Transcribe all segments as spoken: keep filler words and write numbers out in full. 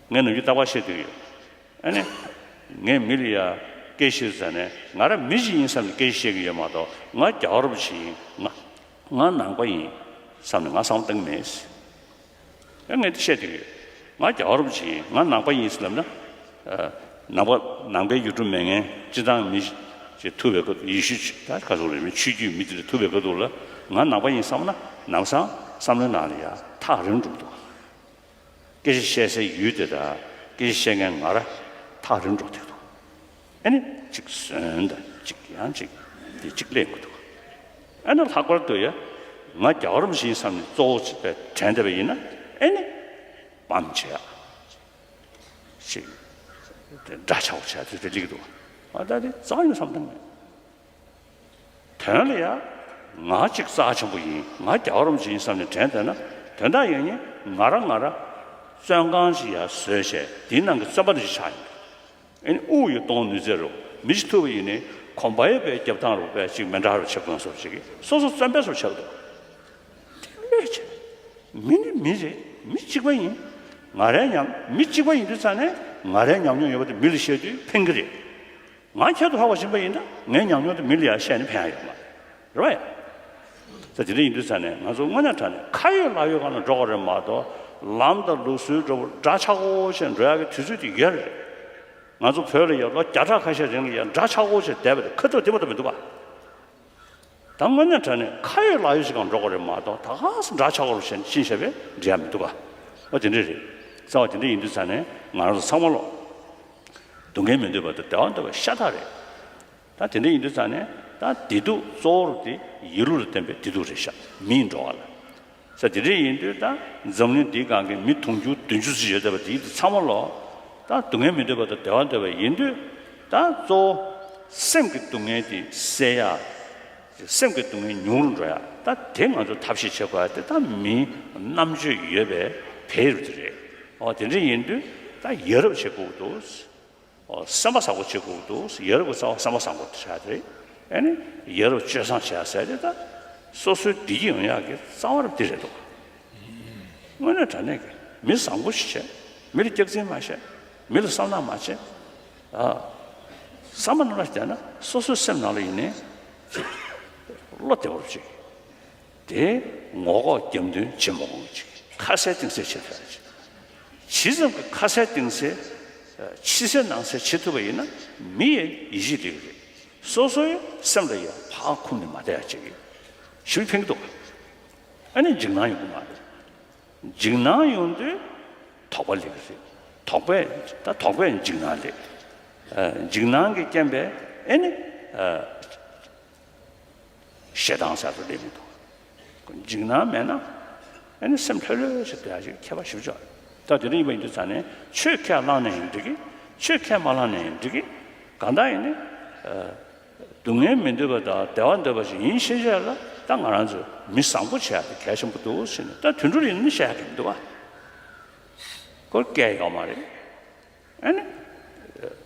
ངས་ནམ་རྒྱུན་རྟག་པར་བཤད་དུས་ཡོད། ཨ་ནི། ངས་མི་ལ་ཡ་སྐད་ཆ་བཤད་ཟེར་ནས་ང་རང་མི་ཞིག་ཡིན་བསམ་ནས་སྐད་ཆ་བཤད་ཀྱི་ཡོད་མ་གཏོགས། ང་རྒྱལ་བ་རིན་པོ་ཆེ་ཡིན། ང་ང་ནང་པ་ཡིན་བསམ་ནས་ང་བསམ་བློ་བཏང་གི་མེད། ཨ། ངས་དེ་བཤད་དུས་ཡོད། ང་རྒྱལ་བ་རིན་པོ་ཆེ་ཡིན། ང་ནང་པ་ཡིན་ཟེར་ལབ་ན། ཨ། ནང་པ་ནང་པའི་ཡུལ་གྲུ་མེད་མཁན་སྤྱིར་བཏང་མི་ཞིག་ཐུག་པའི་སྐབས། ཡེ་ཤུ་ད་ག་ཚོད་རེད། མི་ཆོས་བརྒྱུད་མི་དེ་འདྲ་ཐུག་པའི་སྐབས་དུས་ལ་ང་ནང་པ་ཡིན་བསམ་ན་ནམ་སང་བསམ་བློའི་ནང་ལ་ཡ་ཐག་རིང་འགྲོ་གི་འདུག་སྐད་ཆ་བཤད་སའི་ཡུལ་དེ་དང་སྐད་ཆ་བཤད་མཁན་ང་རང་ཐག་རིང་འགྲོ་བསྡད་འདུག་ཨ་ནི་གཅིག་ཟོན་དང་གཅིག་ཡང་གཅིག་དེ་གཅིག་ལེན་དགོས་འདུག་ཨ་ནི་ལྷག་པར་དུ་ཡ་ང་རྒྱལ་བ་རིན་པོ་ཆེ་ཡིན་བསམ་ནས་གཙོ་བོ་བྱས་པའི་དྲན་བསྡད་པ་ཡིན་ན། ཨ་ནི་བམ་བྱེད་ཡ་ཅིག་དེ་འདྲ་ཆགས་པོ་བྱས་དེ་འདྲ་སླེབས་ཀྱི་འདུག་ཨ། ད་དེ་རྩ་བ་ནས་བསམ་བཏང་མེད། དོན་ལ་ཡ་ང་གཅིག་རྩ་ཆེན་པོ་ཡིན། ང་རྒྱལ་བ་རིན་པོ་ཆེ་ཡིན་བསམ་ནས་དྲན་བསྡད་ན། དོན་དག་ཡིན་ནི་ང་རང་ང་རང་བཙོན་ཁང་ཞིག་ཡར་བཟོས་བྱས་དེའི་ནང་གི་བཙོན་པ་དེ་ཞིག་ཆགས་ཡིན། ཨ་ནི་དབུགས་ཡོད་གཏོང་ནུས་ཚད་རུ་མི་ཞིག་ཐུག་པ་ཡིན་ནི་གོམ་པ་ཡོད་པའི་རྒྱབ་ཐང་རུ་པས་ཅིག་མི་འདྲ་རུ་ཆགས་དགོས་བཟོ་ཅིག་སོ་སོ་བཙོན་པའི་བཟོ་ཆགས་འདུག་དེ་ལས་ཆེ། མི་ནི་མི་རེད། མི་གཅིག་པ་ཡིན། ང་རའི་ཉམས། མི་གཅིག་པ་ཡིན་དུས་ཙང་ནས་ང་རའི་ཉམས་མྱོང་ཡོད་པ་དེ་མི་ལ་བཤད་དུས་ཕན་གྱི་རེད། ང་ཁྱད་དུ་འཕགས་པ་ཡིན་པ་ཡིན་ན་ངའི་ཉམས་མྱོང་དེ་མི་ལ་ཡང་བཤད་ནས་ཕན་ཡ་ཡོད་མ་རེད། རེད་པ་ཡ། ད་དེ་འདྲ་ཡིན་དུས་ཙང་ནས་ང་ཚོ་དངོས་གནས་དྲང་གནས་ཁ་ཡོད་ལག་ཡོད་སྒང་ལ་འགྲོ་དགོས་རེད་མ་གཏོགས། ལམ་དང་ལུགས་སྲོལ་འདྲ་པོ་འདྲ་ཆགས་པོ་བྱས་འགྲོ་ཡག་གི་དུས་ཚོད་དེ་ཡོད་རེད། ང་ཚོ་བོད་ལ་ཡ་ལོ་བརྒྱ་ཕྲག་ཁ་ཤས་རིང་ལ་ཡ་འདྲ་ཆགས་པོ་བྱས་བསྡད་པ་དེ་ཁ་ཐུག་བདེ་པོ་ད་མི་འདུག་པ། ད་དངོས་གནས་དྲང་གནས་ཁ་ཡོད་ལག་ཡོད་ཞིག་སྒང་འགྲོ་དགོས་རེད་མ་གཏོགས། ད་ག་སེ་འདྲ་ཆགས་པོ་བྱས་ཕྱིན་བྱས་པས་འགྲིག་ཡ་མི་འདུག་ག་འོ་དེ་འདྲ་རེད། རྩ་བ་དེ་འདྲ་ཡིན་དུས་ཙང་ནས་ང་རང་ཚོ་ཚང་མ་ལོ། སྡུག་བསྔལ་མི་འདོད་པ་དང་བདེ་བ་འདོད་པ་ཤ་སྟག་རེད། ད་དེ་འདྲ་ཡིན་དུས་ཙང་ནས་ད་བདེ་སྡུག་གཙོ་བོ་དེ་ཡིད་བློ་ལ་བརྟེན་པའི་བདེ་སྡུག་རེད་ཤག་མིའི་འགྲོ་བ་ལ། ས་དེ་འདྲ་ཡིན་དུས་ད་འཛམ་གླིང་འདིའི་སྒང་གི་མི་དུང་ཕྱུར་བདུན་ཅུ་ཙམ་ཡོད་བསྡད་པ་དེ་ཚང་མ་ལོ། ད་སྡུག་བསྔལ་མི་འདོད་པ་དང་བདེ་བ་འདོད་པ་ཡིན་དུས། ད་གཙོ་བོ་སེམས་ཀྱི་སྡུག་བསྔལ་དེ་སེལ་ཡ། སེམས་ཀྱི་སྡུག་བསྔལ་ཉུང་རུ་འགྲོ་ཡ། ད་དེ་ང་ཚོ་ཐབས་ཤེས་བྱེད་དགོས་ཡ་དེ་ད་མིའི་རྣམ་དཔྱོད་ཡོད་པའི་བེད་རུ་དེ་རེད། འོ་དེ་འདྲ་ཡིན་དུས་ད་ཡ་རབས་བྱེད་དགོས་འདུག་འོ་སེམས་པ་བཟང་པོ་བྱེད་དགོས་འདུག་ཡ་རབས་ཀྱི་རྩ་བ་སེམས་པ་བཟང་པོ་དེ་ཆགས་རེད། ཨ་ནི་ཡ་རབས་སྤྱོད་བཟང་བྱེད་ཡ་ཟེར་དེ་ད་སོ་སོའི་བདེ་སྐྱིད་ཡོང་ཡག་གི་རྩ་བ་རུ་དེ་རེད་འདུག་དངོས་གནས་དྲང་གནས་ཀྱི་མི་བཟང་པོ་ཞིག་བྱས། མི་ལ་སྐྱག་རྫུན་མ་བཤད། མི་ལ་བསམ་ནག་མ་བྱེད། ཨ། བསམ་པ་ནང་ལ་བསྡད་ན་སོ་སོའི་སེམས་ནང་ལ་ཡིན་ནའི་བློ་བདེ་བོར་བྱེད། དེ་ངོ་ལྐོག་རྒྱབ་མདུན་བྱེད་མ་དགོས་ཅིག་ཁ་གསལ་གཏིང་གསལ་བྱེད་ཐུབ་ཡ་ཅིག་ཇི་ཙམ་གྱི་ཁ་གསལ་གཏིང་གསལ། ཕྱི་གསལ་ནང་གསལ་བྱེད་ཐུབ་པ་ཡིན་ན་མི་ཡི་ཡིད་ཆེས་སླེབས་ཀྱི་རེད། སོ་སོའི་སེམས་ལ་ཡ་ཕར་འཁུམས་ནས་མ་བསྡད་ཡ་ཅིག་གིས་ཞེ་པོ་ཕན་གྱི་འདུག་ཨ་ནི་འཇིགས་སྣང་ཡོང་གི་མ་རེད། འཇིགས་སྣང་ཡོང་དུས་དོགས་པ་སླེབས་ཀྱི་རེད། དོགས་པས་ད་དོགས་པས་འཇིགས་སྣང་སླེབས། ཨ། འཇིགས་སྣང་གི་རྐྱེན་པས་ཨེ་ནི། ཨ། ཞེ་སྡང་ཟེར་དུ་སླེབས་མི་འདུག་འཇིགས་སྣང་མེད་ན་ཨེ་ནི་སེམས་ལྷོད་ལྷོད་ཞིག་བསྡད་ཡ་ཞིག་ཁྱད་པར་ཞེ་པོ་ཅིག་ཡོད་རེད། ད་དེ་འདྲ་ཡིན་པ་ཡིན་དུས་ཙང་ནས་ཆོས་ཁས་བླངས་ནས་ཡིན་འགྲིག་གི་ཆོས་ཁས་མ་བླངས་ནས་ཡིན་འགྲིག་གི་གང་ལྟར་ཡིན་ནི། ཨ། སྡུག་བསྔལ་མི་འདོད་པ་དང་བདེ་བ་འདོད་པ་ཞིག་ཡིན་ཕྱིན་ཆད་ལ་ད་ང་རང་ཚོ་མི་བཟང་པོ་བྱེད་ཡ་དེ་གལ་ཆེན་པོ་འདུག་ཟེར་ནས། ད་དུད་འགྲོ་ཡིན་ན་བཤད་ཡ་གི་མི་འདུག་ག་ཁོར་སྐད་ཡོད་མ་རེད། ཨ་ནི།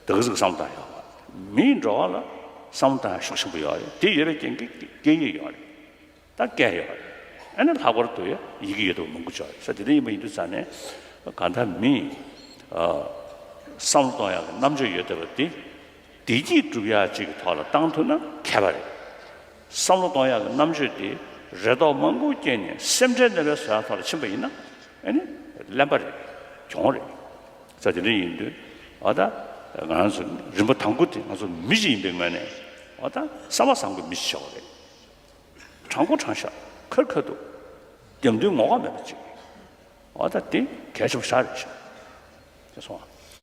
ད་ག་ཟིག་བསམ་བློ་བཏང་ཡོད་མ་རེད། མིའི་འགྲོ་བ་ལ་བསམ་བློ་བཏང་ཡ་ཤུགས་ཆེན་པོ་ཡོད་རེད། དེ་ཡོད་པའི་རྐྱེན་གྱིས་སྐད་ཡིག་ཡོད་རེད། ད་སྐད་ཡོད་རེད། ཨ་ནི་ལྷག་པར་དུ་ཡ་ཡི་གེ་ཡོད་དུ་མང་པོ་ཅིག་ཡོད་རེད། ས་དེ་འདྲ་ཡིན་པ་ཡིན་དུས་ཙང་ནས་གང་ལྟར་མིས། ཨ། བསམ་བློ་གཏོང་ཡག་གི་རྣམ་དཔྱོད་ཡོད་བསྡད་པ་དེ། བདེ་སྐྱིད་སྒྲུབ་ཡག་ཅིག་གི་ཐོག་ལ་བཏང་ཐུབ་ན་མཁས་པ་རེད། བསམ་བློ་གཏོང་ཡག་གི་རྣམ་དཔྱོད་དེ་རེ་དོགས་མང་པོ་སྐྱེས་ནས་སེམས་ཁྲལ་ནད་པའི་བཟོ་ཡག་ཐོག་ལ་ཕྱིན་པ་ཡིན་ན་ཨ་ནི་གླེན་པ་རེད། གྱོང་རེད། ས་དེ་འདྲ་ཡིན་དུས་འོ་ད་ང་རང་ཚོ་རིམ་པ་དང་པོ་དེ་ང་ཚོ་མི་ཞིག་ཡིན་པའི་ངོས་ནས་འོ་ད་བསམ་པ་བཟང་པོའི་མི་ཞིག་ཆགས་པ་རེད། དྲང་པོ་དྲང་བཞག་ཁ་རི་ཁ་ཐུག་རྒྱབ་མདུན་ངོ་ལྐོག་མེད་པ་ཅིག་འོ་ད་དེ་གལ་ཆེན་པོ་ཞེ་དྲག་རེད་ཤག་དེ་སོང་ཨ།